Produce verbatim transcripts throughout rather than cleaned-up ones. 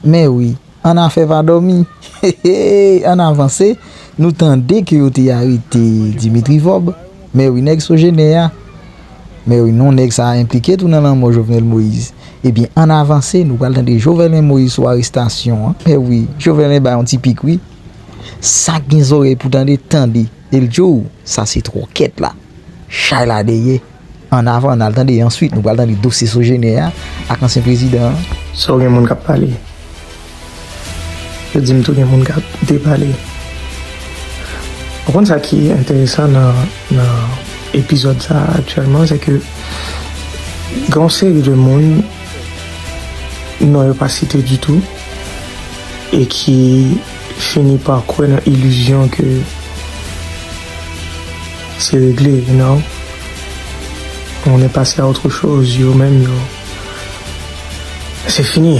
Men wi, annafè pa dòmi. Ann avanse, nou tande ke yo te arete Dimitri Vorbe. Men wi, nèg Sogener a. Men wi, non, nèg sa a enplike tou nan lanmò Jovenel Moïse. Ebyen, ann avanse, nou pral tande Jovenel Moïse sou arestasyon an. Men wi, Jovenel bay yon ti pik wi. Sa k gen zòrèy pou tande, tande. Eldjo, sa se twòkèt la. Chay la dèyè. Ann avan, ann al tande. Answit, nou pral tande dosye Sogener a ak ansyen prezidan an. So gen moun k ap pale. Yo di m tou gen moun k ap depale. Ou konn sa ki enteresan nan, nan epizòd sa a aktyèlman, se ke gen yon seri de moun non yo pa site ditou e ki fini pa kwè nan ilizyon ke se regle, you know. On est passé à autre chose, yo menm yo. Se fini.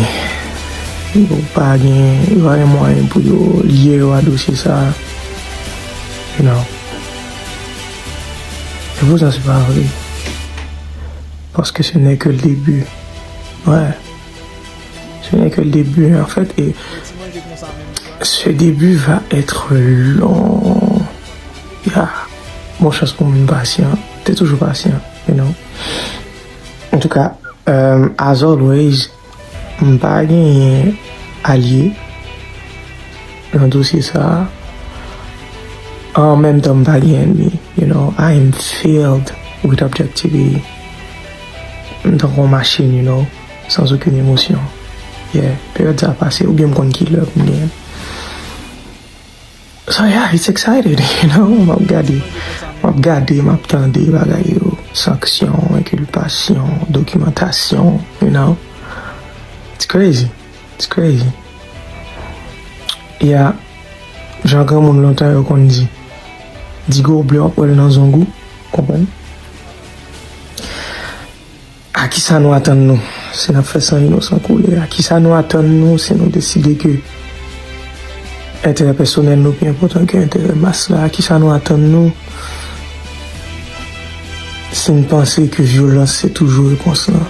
Yo pa gen, yo pa gen mwayen pou yo lye yo a dosye sa a. You know. E poutan se pa vre. Parce que ce n'est que le début. Ouais. Ce n'est que le début, en fait, et ce début va être long. Ya, bon chans pou moun pasyan. Te toujou pasyan, you know. Antouka, um, as always, m pa genyen alye nan dosye sa a. An menm tan, m pa gen ènmi, you know. I am filled with objectivity. M tankou yon machin, you know, sans aucune émotion. Yeah, peryòd sa a pase, oubyen m konn ki lè pou m genyen l. So yeah, it's excited, you know, m ap gade, m ap gade, m ap tande bagay yo, sanksyon, enkilpasyon, dokimantasyon, you know. It's crazy, it's crazy. Yeah, jan granmoun lontan yo konn di, di gwo blè w ap wè l nan zong ou, konprann? A kisa nou atann nou si n ap fè san inosan koule? A kisa nou atann nou si nou deside ke enterè pèsonèl nou pi enpòtan ke enterè mas la? A kisa nou atann nou si n panse ke vyolans se toujou repons lan?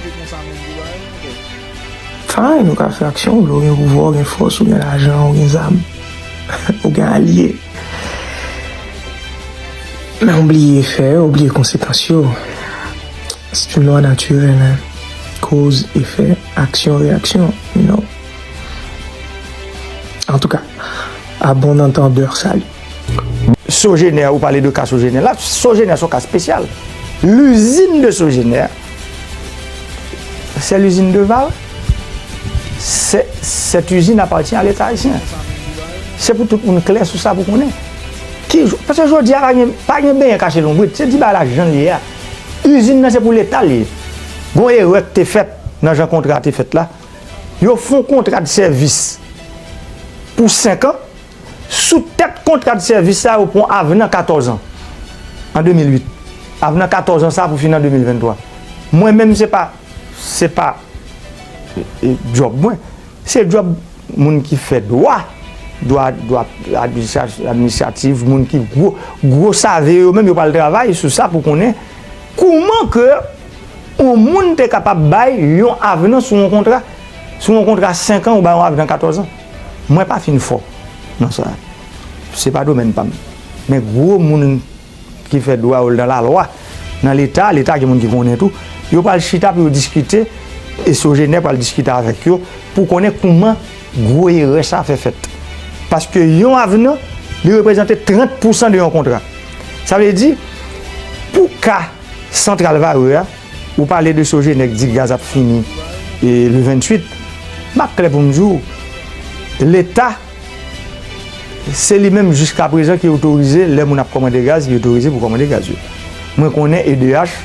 Fine, ou ka fè aksyon, ou vle, ou gen pouvwa, ou gen fòs, ou gen lajan, ou gen zam, ou gen alye. Men ou bliye efè yo, ou bliye konsekans yo. C'est une loi naturelle, hein. Cause, effet, action, réaction, you know. Antouka, à bon entendeur, salut. Sogener, ou pale de ka Sogener la, Sogener se yon ka espesyal. L'usine de Sogener, c'est l'usine de Varreux. C'est, cette usine appartient à l'État haïtien. Se pou tout moun klè sou sa pou konnen. Ki, paske jodi a pa gen, pa gen benyen kache lonbrit. Se di bagay la jan l ye a. Izin nan se pou Leta l ye. Gon erè k te fèt nan jan kontra a te fèt la. Yo fè yon kontra de sèvis pou senk an. Sou tèt kontra de sèvis sa, yo pran avnan katòz an an de mil uit. Avnan katòz an sa pou fini an de mil venntwa. Mwen menm, se pa, se pa, e, e, djòb mwen. Se djòb moun ki fè dwa, dwa, dwa administra-, administratif, moun ki gwo, gwo save yo menm, yo pral travay sou sa pou konnen kouman ke yon moun te kapab bay yon avnan sou yon kontra, sou yon kontra senk an ou bay yon avnan katòz an. Mwen pa fin fò nan sa. Se pa domèn pa m. Men gwo moun ki fè dwa yo nan lalwa, nan Leta, Leta gen moun ki konnen tou, yo pral chita pou yo diskite, e Sogener pral diskite avèk yo pou konnen kouman gwo erè sa fè fèt. Paske yon avnan, li reprezante trant pousan de yon kontra. Sa vle di, pou ka Santral Varreux a, ou pale de Sogener k di gaz ap fini, e, le venntuit, m ap klè pou m di w, Leta, se li menm jiskaprezan ki otorize, lè moun ap kòmande gaz, li otorize pou kòmande gaz yo. Mwen konnen E D H,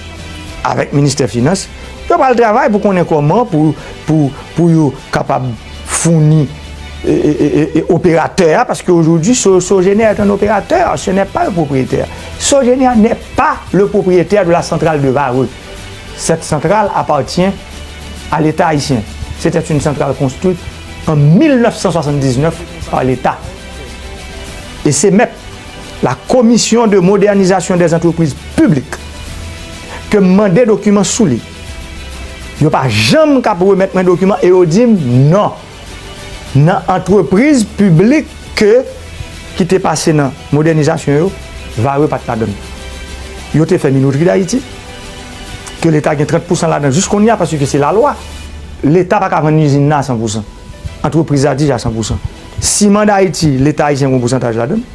avèk Ministè Finans, yo pral travay pou konnen kòman pou, pou, pou yo kapab founi e, e, e, e, e operatè a, paske aujourd'hui, So-, Sogener est un opérateur, ce n'est pas le propriétaire. Sogener n'est pas le propriétaire de la centrale de Varreux. Cette centrale appartient à l'État haïtien. C'était une centrale construite en mille neuf cent soixante-dix-neuf par l'État. Et c'est M E P, la Commission de Modernisation des Entreprises Publiques, ke m mande dokiman sou li. Yo pa janm k ap remèt mwen dokiman e yo di m non. Nan antrepriz piblik ke ki te pase nan modènizasyon yo, Varreux pa t ladan l. Yo te fè Minoterie d'Haïti, ke Leta gen trant pousan ladan l jis kounye a, paske se lalwa. Leta pa ka vann izin nan a san pousan. Antrepriz la di a san pousan. Siman d'Haïti, Leta ayisyen gen yon pousantaj ladan l.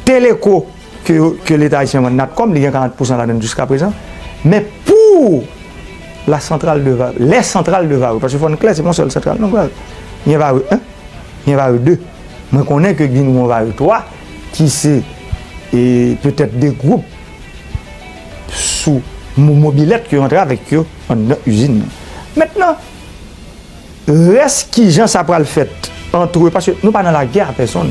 Teleco, ke, ke Leta ayisyen vann Natcom, li gen karant pousan ladan l jiskaprezan. Men pou la centrale de Varreux, les centrales de Varreux, paske fò n klè, se pa yon sèl santral non, Varreux. Gen Varreux un, gen Varreux deux. Mwen konnen ke gen yon Varreux twa, ki se, e, petèt de gwoup sou mo-, mobilèt ke yo antre avèk yo anndan izin nan. Mentnan, rès kijan sa pral fèt antre, paske nou pa nan lagè a pèsonn,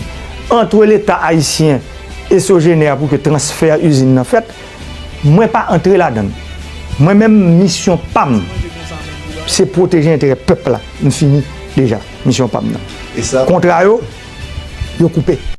antre Leta ayisyen e Sogener pou ke transfè izin nan fèt, mwen pa antre ladan l. Mwen menm, misyon pa m, se pwoteje enterè pèp la. M fini deja misyon pa m nan. E sa, kontra yo, yo koupe.